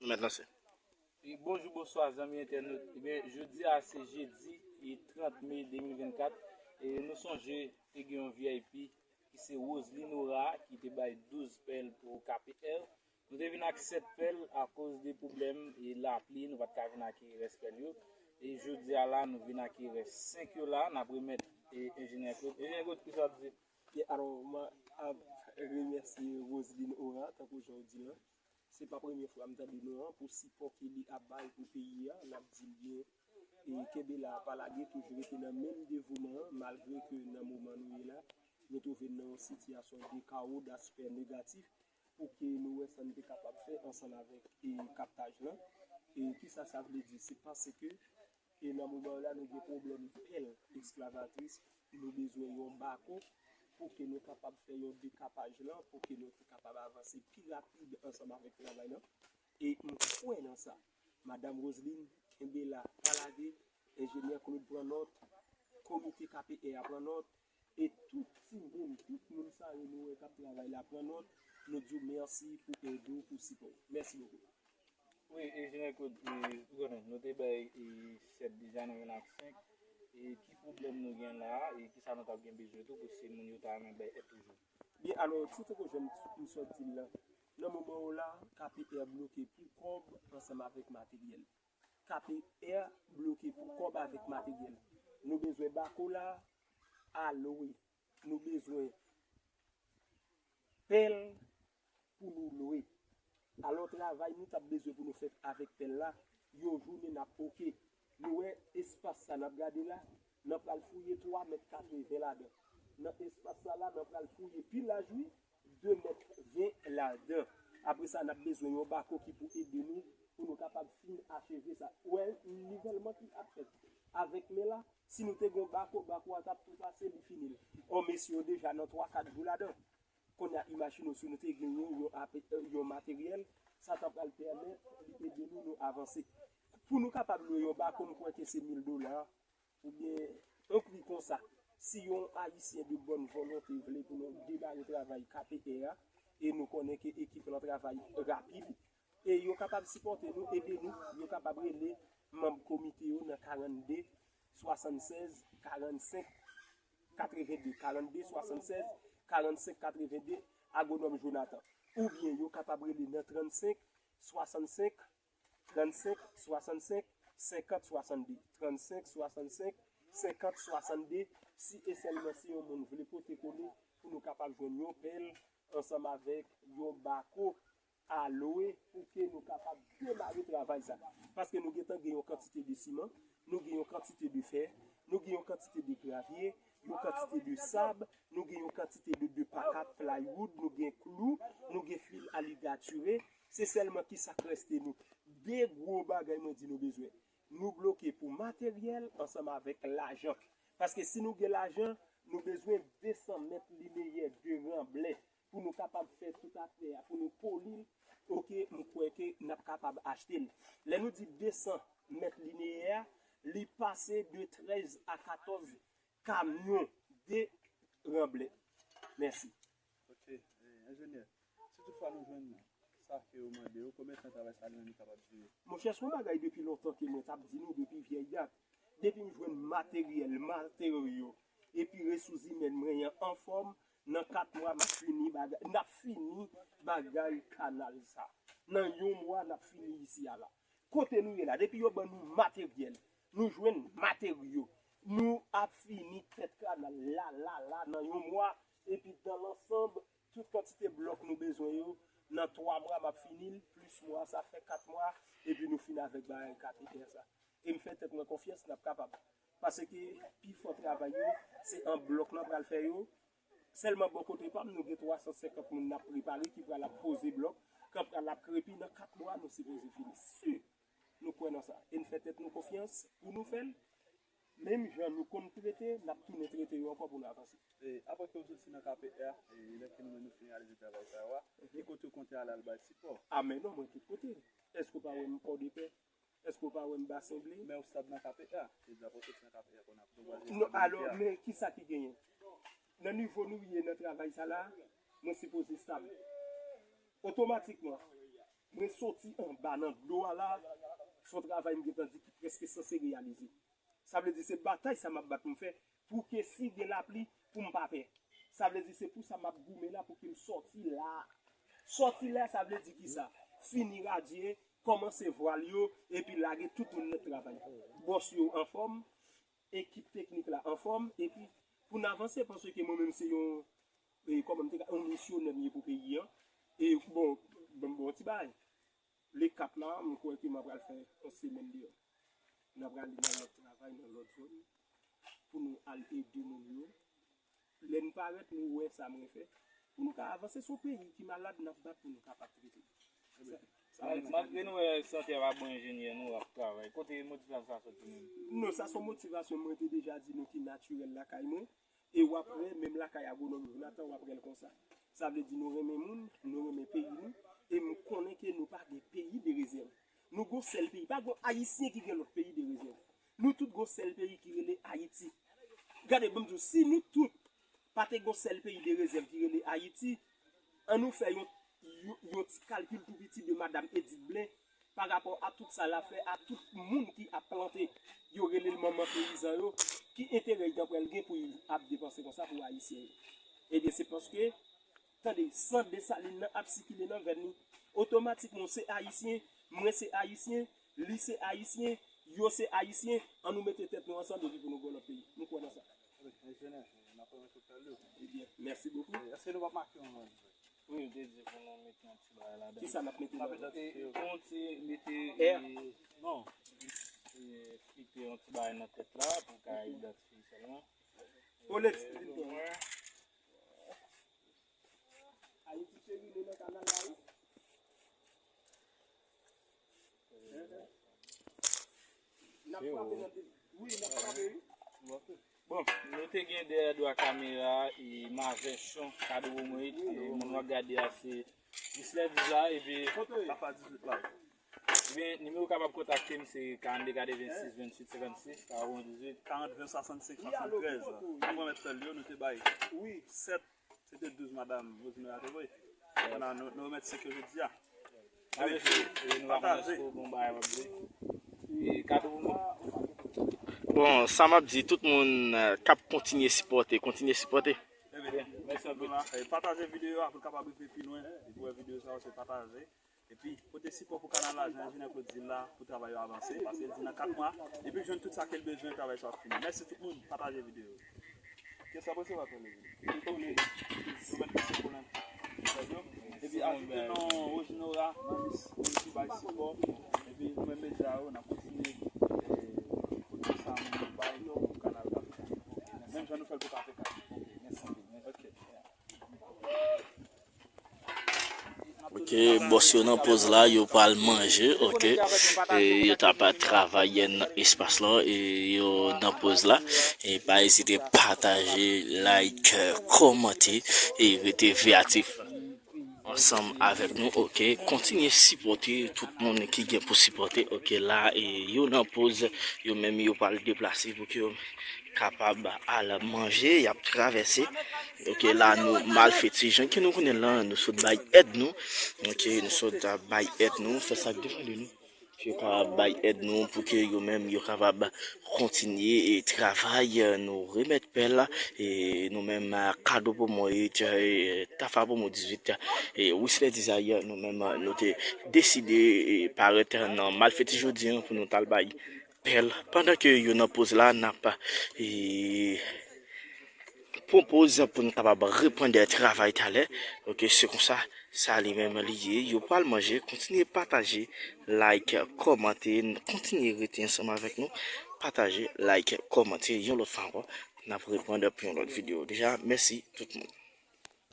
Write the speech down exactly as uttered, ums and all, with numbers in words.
Nou mèt lanse. E bonjou, bonswa, zanmi entènot. Ebyen, jodi a se jedi, e trant me de mil vennkat. E nou sonje, te gen yon V I P ki se Roseline Ora, ki te bay douz pèl pou K P R. Nou te vin ak sèt pèl akoz de pwoblèm e lapli, nou pa t ka vin ak rès pèl yo. E jodi a la, nou vin ak rès senk yo la, n ap remèt e enjenyè Claude. Enjenyè Claude, kisa w ap di? Byen, alò, mwen ap remèsye Roseline Ora, tankou jan w di l lan. Se pa premye fwa m tande non an pou sipò ke li ap bay pou peyi a. N ap di l byen, e kenbe la, pa lage, toujou rete nan menm devouman an, malgre ke nan moman nou ye la, nou twouve n nan yon sitiyasyon de kawo, daspè negatif, pou ke nou wè sa n te kapab fè ansanm avèk e kaptaj lan. E kisa sa vle di? Se paske e nan moman la, nou gen pwoblèm pèl esklavatris. Nou bezwen yon bako pou ke nou kapab fè yon dekapaj lan, pou ke nou te kapab avanse pi rapid ansanm avèk travay lan. E m kwè nan sa. Madanm Roseline, kenbe la, pa lage. Enjenyè Claude pran nòt, komite K P R a pran nòt, e tout timoun, tout moun sa yo nou wè k ap travay la pran nòt. Nou di w mèsi pou èd ou, pou sipò w. Mèsi bokou. Wi, Enjenyè Claude, e, ou konnen, nou te bay e, sèt deja, nou vin ak senk. E ki pwoblèm nou gen la a? E kisa nou t ap gen bezwen tou, pou se moun yo ta renmen bay èd toujou? Byen, alò, ti tankou jan m, m sot di l lan, nan moman w la, K P R bloke pou kòb ansanm avèk materyèl. K P R bloke pou kòb avèk materyèl. Nou bezwen bako la a lwe. Nou bezwen pèl pou nou lwe. Alò, travay nou t ap bezwen pou nou fè avèk pèl la, yon jounen n ap oke. Nou wè espas sa n ap gade la, n ap pral fouye twa mèt katreven ladan. Nan espas sa la, n ap pral fouye pi laj, wi, de mèt ven ladan. Apre sa, n ap bezwen yon bako ki pou ede nou, pou nou kapab fin acheve sa. Ou wè nivèlman ki ap fèt avèk men la, si nou te gen yon bako, bako a t ap tou pase, li fini l. Ò, mesye yo deja nan twa, kat jou ladan. Kounye a, imajine w, si nou te genyen yon, ape- yon materyèl, sa t ap pral pèmèt li ede nou, nou avanse. Pou nou kapab lwe yon bako, m kwè ke se mil dola, oubyen yon pri konsa. Si yon Ayisyen de bòn volonte vle pou nou demare travay K P R a, e nou konnen ke ekip lan travay rapid, e yo kapab sipòte nou, ede nou, yo kapab rele manm komite yo nan karannde swasannsèz karannsenk katrevende, karannde swasannsèz karannsenk katrevende, Agwonòm Jonathan. Oubyen yo kapab rele nan trannsenk swasannsèz, trannsenk swasannsèz, senkant swasannde, trannsenk swasannsèz, senkant swasannde, si e sèlman si yon moun vle pote kole pou nou kapab jwenn yon pèl ansanm avèk yon bako a lwe pou ke nou kapab demare travay sa. Paske nou gentan gen yon kantite de siman, nou gen yon kantite de fè, nou gen yon kantite de gravye, yon kantite de sab, nou gen yon kantite de, de pakat plywood, nou gen klou, nou gen fil aligatire. Se sèlman ki sa k reste nou. De gwo bagay mwen di nou bezwen. Nou bloke pou materyèl ansanm avèk lajan. Paske si nou gen lajan, nou bezwen de san mèt lineyè de ranblè pou nou kapab fè tout atè a, pou nou poli l, oke, m kwè ke n ap kapab achte l. Lè nou di de san mèt lineyè a, li pase de trèz a katòz kamyon de ranblè. Mèsi. Ok, eh, enjenyè, si toutfwa nou jwenn sa ke yo mande yo, konbyen tan travay sa li menm li kapab dire? Monchè, se yon bagay depi lontan ke mwen t ap di nou, depi vyèy dat. Depi m jwenn materyèl, materyo, epi resous imèn mwen an anfòm, nan kat mwa, m ap fini bagay, n ap fini bagay kanal sa. Nan yon mwa, n ap fini isi a la. Kote nou ye la, depi yo ban nou materyèl, nou jwenn materyo, nou ap fini tèt kanal la, la, la, nan yon mwa, epi dan lansanm, tout kantite blòk nou bezwen yo, nan twa mwa, m ap fini l, plis mwa, sa fè kat mwa, epi nou fin avèk bagay katedè sa. E m fè tèt mwen konfyans, n ap kapab. Paske pi fò travay yo, se an blòk lan pral fè yo. Sèlman bò kote pa m, nou gen twa san senkant moun n ap prepare ki pral ap poze blòk, k ap pral ap krepi nan kat mwa nou sipoze fini. Si nou kwè nan sa, e n fè tèt nou konfyans pou nou fè l, menm jan nou konn trete, n ap tounen trete yo ankò pou nou avanse. E apre ke w soti nan K P R, e lè ke nou menm nou finalize travay sa yo a, ki kote w konte ale al bay sipò? A men non, mwen tout kote. Èske w pa wè m Pòdepè? Èske w pa wè m Basen Ble? Men w stab nan K P R. Se di apre w soti nan K P R pou n ap Non, alò, men kisa ki genyen? Nan nivo nou ye nan travay sa la, mwen sipoze stab. Otomatikman, Mwen soti anba nan dlo a la, se yon travay m gentan di ki prèske sanse reyalize. Sa vle di se batay sa m ap bat pou m fè, pou ke si gen lapli, pou m pa pè. Sa vle di se pou sa m ap goumen la pou ke m sòti la. Sòti la, sa vle di ki sa? Fini radye, kòmanse vwal yo, epi lage tout moun nan travay. Bòs yo anfòm, ekip teknik la anfòm, epi pou n avanse, paske mwen menm se yon, e, kòman m te ka, yon misyonè m ye pou peyi an. E bon, bon, bon ti bagay. Le kat la, m kwè ke m ap pral fè yon semèn deyò. N ap prale nan lòt travay, nan lòt zòn, pou nou al ede moun yo. Lè n parèt, nou wè sa mwen fè. Pou nou ka avanse, se yon peyi ki malad, n ap bat pou nou kapab trete. Sa, sa vle di malgre nou wè sante a pa bon enjenyè, nou ap travay. Kote motivasyon sa soti menm? Non, sa se yon motivasyon mwen te deja di nou ki natirèl lakay mwen. E w ap wè, menm lakay agwonòm Jonathan, w ap wè l konsa. Sa vle di nou renmen moun, nou renmen peyi nou, e m konnen ke nou pa gen peyi de rezèv. Nou gon sèl peyi, pa gon Ayisyen ki gen lòt peyi de rezèv. Nou tout gon sèl peyi ki rele Ayiti. Gade, ban m di w, si nou tout pa te gon sèl peyi de rezèv ki rele Ayiti, ann nou fè yon, yon, yon ti kalkil tou piti de Madam Edith Blin, pa rapò a tout sa l ap fè, a tout moun ki ap plante, yo rele l manman peyizan yo, ki enterè Jean Paul gen pou l ap depanse konsa pou Ayisyen yo? Ebyen, se paske, tande, san Desalin nan ap sikile nan vèn li. Otomatikman, w se Ayisyen, mwen se Ayisyen, li se Ayisyen, yo se Ayisyen, ann nou mete tèt nou ansanm epi pou nou gen yon lòt peyi. Nou kwè nan sa. Ebyen, mèsi bokou. Èske nou p ap make yon Wi, m te di pou nou mete yon ti bagay ladan. Kisa n ap mete ladan? E, pou yon ti mete, e, non. E, fite yon ti bagay nan tèt la, pou ka idantifye sèlman. Olè, e, Ayiti cheri, nou nan kanal la, wi. N ap frape nan de-, wi, n ap frape, wi. Bon, nou te gen dèyè dwa kamera e Mavèchon, Kado Bomwit, e moun w ap gade a se Gisler Diza, epi Tafa dizuit la. Ebyen, nimewo w kapab kontakte m se karannde katrevensis venntuit senkannsis, karannde katrevensis venntuit swasanntrenz. Apre mèt fè l yo, nou te bay sèt Se te douz madanm Rosemary a te voye. Kounye a, nou, nou remèt senk yo jodi a. Pataje. Bon, sa m ap di, tout moun, eh, k ap kontinye sipòte, kontinye sipòte. Ebyen, mèsi anpil. E pataje videyo a pou l kapab rive pi lwen. E pou wè videyo sa yo, se pataje. Epi, pote sipò pou kanal la, jan enjenyè Claude di l la, pou travay yo avanse, paske l di nan kat mwa, epi l jwenn tout sa ke l bezwen, travay sa ap fini. Mèsi tout moun, pataje videyo. Kèt sa pase pa fè leve. Nou mèt pase pou lè. Epi, ajoute non Rosinora nan lis moun ki bay sipò. Epi, nou menm medya yo, n ap kontinye, eh, pote sa moun yo bay pou kanal K P K. Menm jan nou fè l pou K P K. Ok. Ok, bòs yo nan poz la, yo pral manje, ok. E yo t ap travay nan espas la, e yo nan poz la. E pa ezite pataje, like, kòmante, e rete veyatif ansanm avèk nou, ok. Kontinye sipòte tout moun ki gen pou sipòte, ok. La, e yo nan poz, yo menm yo pral deplase pou ke yo kapab al manje, y ap travèse. Ok, la nou malfeti, jan ke nou konnen la, nou sot bay èd nou. Ok, nou sot bay èd nou, fè sa k depann de nou. Yo kapab bay èd nou pou ke yo menm yo kapab kontinye e travay, nou remèt pè la, e nou menm, Kado Bomwit, e Tafa Bomwit dizuit, e Wisler Desire, nou menm, nou te deside, e, parèt nan malfeti jodi a pou nou t al bay pè l. Pandan ke yo nan poz la, n ap, e, pran poz pou n kapab reprann travay talè. Ok, se konsa, sa li menm li ye. Yo pral manje, kontinye pataje, like, kòmante, kontinye rete ansanm avèk nou. Pataje, like, kòmante, yon lòt fwa ankò, n ap reprann pou yon lòt videyo. Deja, mèsi tout moun.